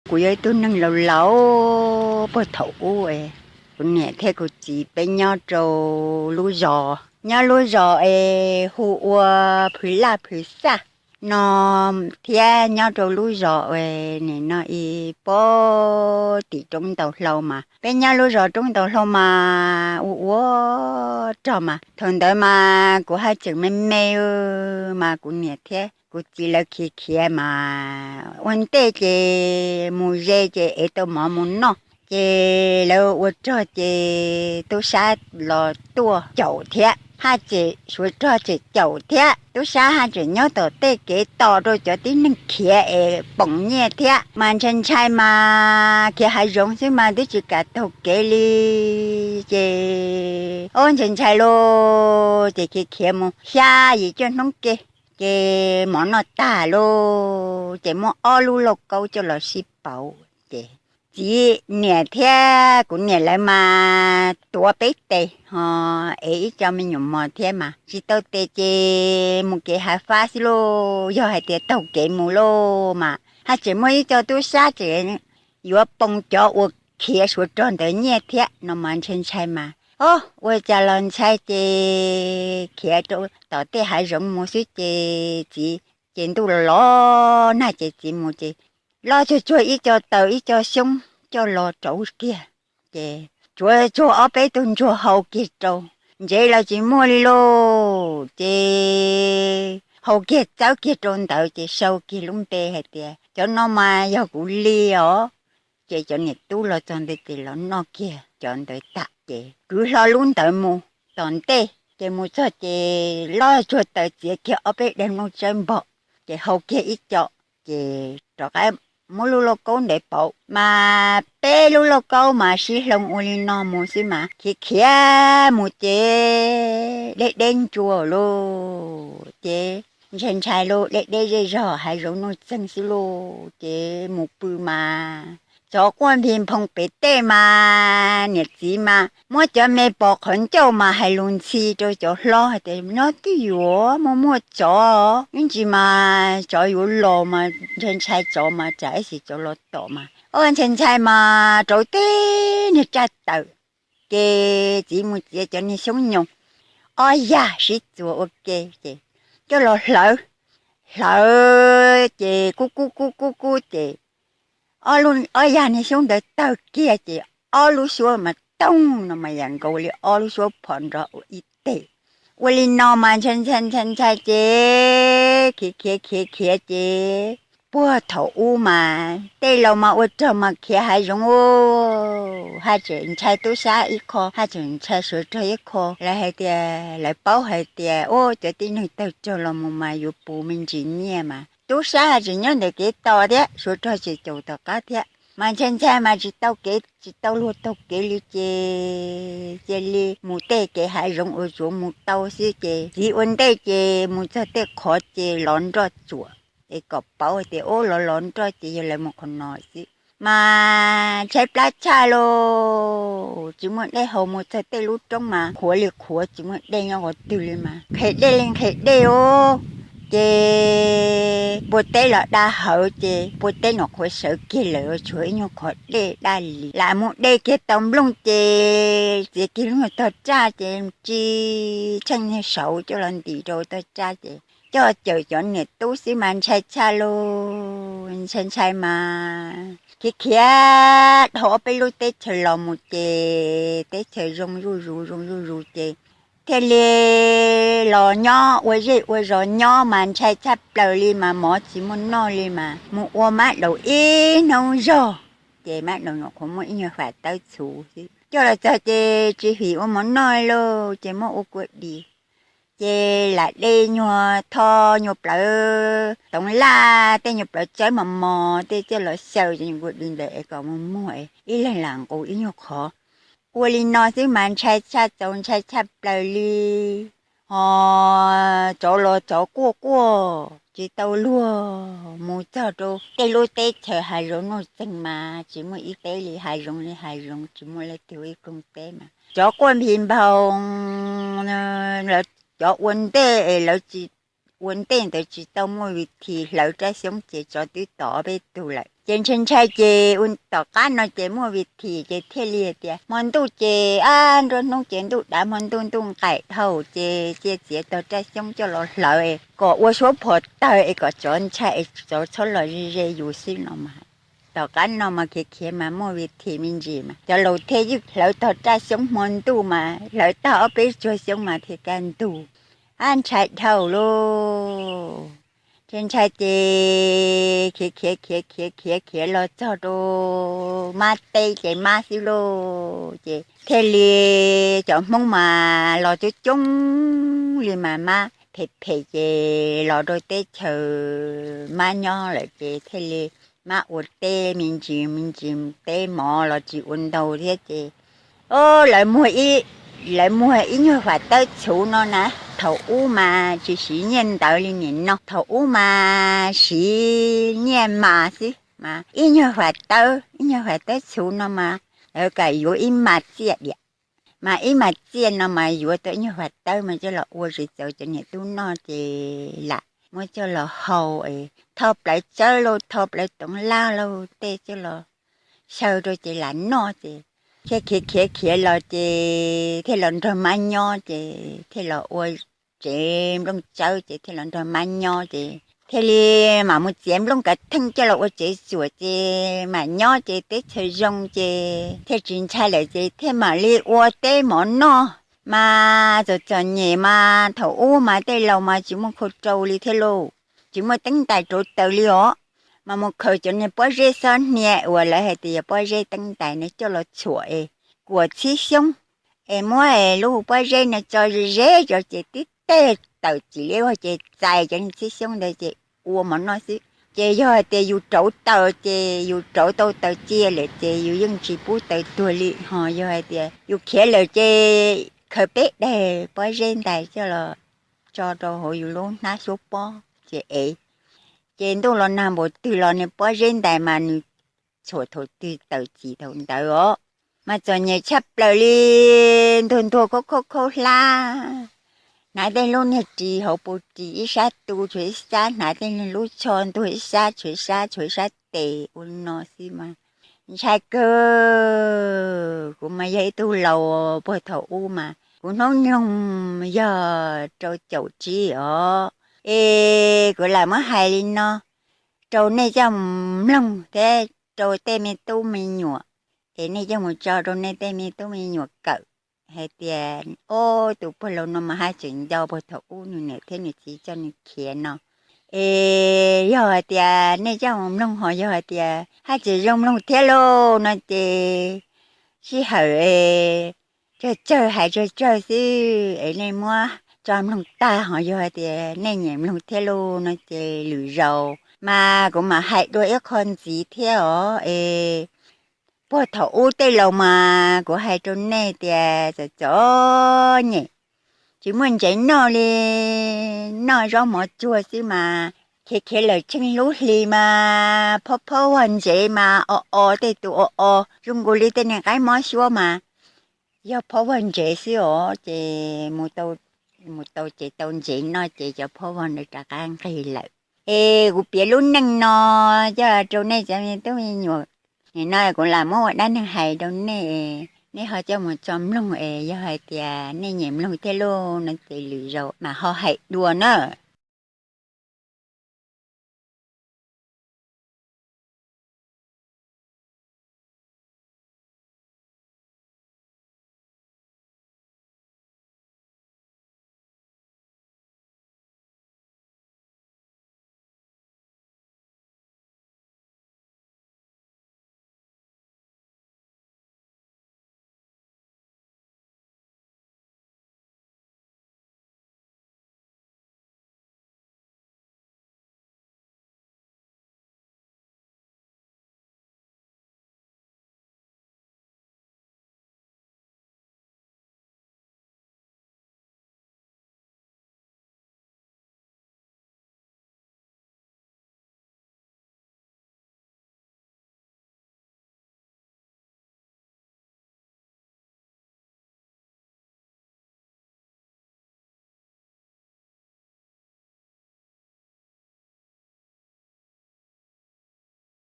Kuv yog ib tug neeg laus laus puag thaum ub es, kuv niam thiab kuv txiv peb nyob rau lub zos, nyob lub zos es hu ua Phwv Laj Phwv Xaj no thiab nyob rau lub zos es nim no ib puag tim roob Ntaus Hlau mas. Peb nyob lub zos roob Ntaus Hlau mas ua ua rog mas, thaum ntawd mas kuv haj tseem me me mas kuv niam thiab kuv txiv lawv khiav khiav mas ua ntej ces mus ze ces ev tau mov mus noj, ces lawv ua rog ces tub sab los tuaj caum thiab, haj tseem suav rog tseem caum thiab, tub sab haj tseem nyob tom tej kev tos rau cov tib neeg khiav es poom nyiaj thiab mas ntshai ntshai mas khiav hav zoov xwb mas twb tsis kam taug kev li. Ces ob ntshai ntshai lauj, ces khiav khiav mus xya yim cuaj hnub ke, ces mov noj tag lauj, ces muab ob lub lauj kaub coj los sib pauv. Ces txiv niam thiab kuv niam lawv mas tuav peb tes ho ev ib co me nyuam mos thiab mas tsis tau tes ces mus kev hav fab xwb lauj, yog hais tias taug kev mus lauj mas haj tseem muaj ib co tub sab tseem yuav poo cov uas khiav suav rog ntawd nyiaj thiab no mas ntshai ntshai mas, o, ua cas los ntshai ces khiav rau tom tej hav zoov mus xwb ces txiv, ces ntuj los los nag ces txiv mus ces loj tsuag tsuag ib co taws ib co xyoob coj los rauv kiag, ces tsuav tsuag ob peb tug ntsuag hau kiag rau, ntsev los tsis muaj li lauj, ces hau kiag txawb kiag rau ntawd ces sau kiag lub npe hais tias cov no mas yog kuv li os. Ces cov niam tub los txog ntawd ces los noj kiag cov ntawd tag ces kwv hlo lub ntawd mus tom ntej, ces mus txog ces loj tsuag taws txiav kiag ob peb daim nplooj tsawb npog, ces hau kiag ib co, ces rov qab muab lub lauj kaub ntawd pauv mas peb lub lauj kaub mas sib hloov ua li no mus xwb mas khiav khiav mus ces deb deb ntsuag lauj, ces ntshai ntshai lauj, deb deb zej zog hav zoov nuj txeeg xwb lauj, ces mus pw mas tsov quaj npig nphoo pem tej mas niam txiv mas muab cov me pos qhov ncauj mas hais lus ntxhi rau cov hlob hais tias nyob twb yuav muaj muaj tsov, ib ntsis mas tsov yuav los mas ntshai ntshai tsov mas tsam ib sim tsov los tom mas o ntshai ntshai mas rauv teb niag raj tawm, ces txiv mus txiav cov niag xyoob nyoos ob yag sib txuas ua ke ces coj los hlawv, hlawv ces kub kub kub kub kub ces ob yag niag xyoob ntawd tawg kiag ces ob lub suab mas toog no mas yam nkaus li ob lub suab phom nrov ua ib teg. Ua li no mas ntshai ntshai ntshai ntshai ces khiav khiav khiav khiav ces puag thaum ub mas tej laus mas ua rog mas khiav hav zoov u, haj tseem ntshai tub sab ib qho, haj tseem ntshai suav rog ib qho. Lawv hais tias lawv paub hais tias u cov tib neeg tawg rog los mus mas yuav puv me ntsis nyiaj mas tub sab haj tseem nyob ntawm kev tos thiab suav rog tseem caum tom qab thiab mas ntshai ntshai mas tsis tau kev tsis tau luag taug kev li ces cia li mus tej kev hav zoov uas tsuav mus tau xwb ces txiv ua ntej ces mus txog tej qhov ces lov nroj tsuam es kom paub tias u lov lov nroj ces yog lawv mus qhov no xwb. Mas ntshai plab tshaj lauj, tsis muaj dej haus mus txog tej lub roob mas qhuav li qhuav tsis muaj dej nyob qhov twg li mas nqhis dej li nqhis dej os. Ces npua teb los da hawv ces npua teb nws qhuav sawv kiag lawm tshuav ib nyuag qhov dej daj li lam mus de kiag tau nplooj ces txiav kiag lub nyuag tog raj ces tsis tsheej niag saud coj los ntim rau tog raj ces coj cawm cov niam tub xwb mas ntshai tshaj lauj, ntshai ntshai mas khiav khiav dhau ob peb lub teb chaws los mus ces teb chaws zoo zuj zus zoo zuj zus ces thiaj li los nyob ua zej ua zos nyob mas ntshai tshaj plaws li mas mov tsis muaj noj li mas mus ua mab daum ib hnub zog ces mab daum nyuam qhuav muaj ib nyuag fam tawb txhuv xwb. Coj los txog ces tsis fim ua mov noj lauj ces muab ua kua dis ces lam de nyuag tho nyuag plawv toov laj tej nyuag plawv tsawb mos mos tej coj los xyaw ces nyuag kua dis ntawd es kom mus muag es ib leeg lam nqus ib nyuag qhov. Ua li no xwb mas ntshai tshaj txaus ntshai tshaj plaws li. Ho tsov los tsov quaj quaj tsis tau luag mus txog rau tej lub teb chaws hav zoov nuj txeeg mas tsis muaj ib teb li hav zoov li hav zoov tsis muaj leej twg ib koog teb mas tsov quaj npig nphoog. Cov ua ntej es lawv tsis ua ntej ntawd tsis tau muaj vim thi hlawv rab xyoob ces tsov twb tom ob peb tug lawm. Ces ntshai ntshai ces ua tom qab no ces muaj vi thim ces thiaj li tias hmo ntuj ces ab nruab hnub ces ntuj dav hmo ntuj ntuj nqaim dhau ces cia txiav tog raj xyoob coj los hlawv kom ua suab phom tawg es kom tsov ntshai es tsov txhob los ze ze yus xwb no mas. Tom qab no mas khiav khiav mas muaj vi thim me ntsis mas cov laus thiaj ywj hlawv tog raj xyoob hmo ntuj mas hlawv tag ob peb tsuag xyoob mas thiaj kaj ntug. Ab ntshai dhau lauj. Ces ntshai ces khiav khiav khiav khiav khiav khiav los txog rau mab teb ces mab xwb lauj. Ces thiaj li cov Hmoob mas los coob coob li mas mab phem phem ces los rau teb chaws mab nyob lawm ces thiaj li mab ua teb me ntsis me ntsis teb mov los tsis ua ntau thiab ces lawv muag ib nyuag fam tawb txhuv no na. Thaum ub mas tsis siv nyiaj ntawv li nim no, thaum ub mas siv nyiaj mas xwb mas ib nyuag fam tawb ib nyuag fam tawb txhuv no mas lawv kam yuav ib mas txiaj diam. Mas ib mas txiaj no mas yuav tau ib nyuag fam tawb mas coj los ua zis txaus cov niam tub noj ces lam muab coj los hau, thau plawv tsawb lauj thau plawv toov laj lauj tej coj los xyaw rau ces lam noj ces thiaj khiav khiav khiav los ces thiaj los nrog mab nyob ces thiaj los ua tsev nplooj tsawb ces thiaj los nrog mab nyob ces thiaj li mam mus txiav nplooj kav theej coj los ua tsev txuam ces mam nyob ces teb chaws zoo ces thiaj tsis ntshai lawm ces thiaj mam li ua teb mov noj. Mas txom txom nyem mas thaum ub mas tej laus mas tsis muaj khau rau li thiab lauj, tsis muaj teeb ntais rauv taws li os. Mas mus khaws cov niag pob zeb xob hnia uas lawv hais tias yog pob zeb teeb ntais no coj los txhuam es kuam txhib xyoob es muab es lub pob zeb no tso ze ze cov ces tib teg tawm txim li ua ces txais cov niag txhib xyoob ntawd ces ua mov noj xwb. Ces yog hais tias yus rauv taws ces yus rauv tau taws cia lawm ces yus yeej tsis pub taws tuag li ho yog hais tias yus khiav lawm ces khaws peb daig pob zeb ntais coj los tso rau hauv yus lub hnab suab pob ces ev. Ces ntuj los nag npaum twg los nws pob zeb ntais mas nws txhuam thaum twg tawm txim thaum ntawd os. Mas txom nyem tshaj plaws li, ntuag ntuag khaub khaub khaub hlab, hnav tej lub niag ris hauv paus ris ib sab tu tshuav ib sab, hnav tej lub tsho ntuag ib sab tshuav ib sab tshuav ib sab tes ua li no xwb mas ntshai kawg. Kuv mas yog ib tug laus puag thaum ub mas kuv hnub nyoog yog rau caum tsib os. Es kuv lam muab hais li no rau nej coj mus mloog thiab rau tej me tub me nyuam, es nej coj mus tso rau nej tej me tub me nyuam kawm hais tias, o, tus puag laus no mas haj tseem nco puag thaum ub nws niam thiab nws txiv coj nws khiav no. Es yog hais tias nej coj mus mloog ho yog hais tias haj tseem zoo mloog thiab lauj no ces sij hawm tsawg tsawg hais tsawg tsawg xwb es nej muab tso mloog tag ho yog hais tias nej nyiam mloog thiab lauj no ces lwm zaus mas kuv mam hais dua ib qho ntxiv thiab os. Es puag thaum ub tej laus mas kuv hais rau nej tias txom txom nyem, tsis muaj ntsev noj li, noj zaub mov tsuag xwb mas khiav khiav lawm tsheej lub hli mas phob phob vag ntsev mas o o tej tus o o zoo nkaus li tej niag qaib mob xyuab mas yog phob vag ntsev xwb os. Ces mus tau tsev tau ntsev noj ces cov phob vag ntawd rov qab nqig lawm. Es kuv piav lub neej no coj rau nej cov me tub me nyuam, nim no kuv lam muab ua dab neeg hais rau nej, nej ho coj mus tso mloog es yog hais tias nej nyiam mloog thiab lauj no ces lwm zaus mas ho hais dua na.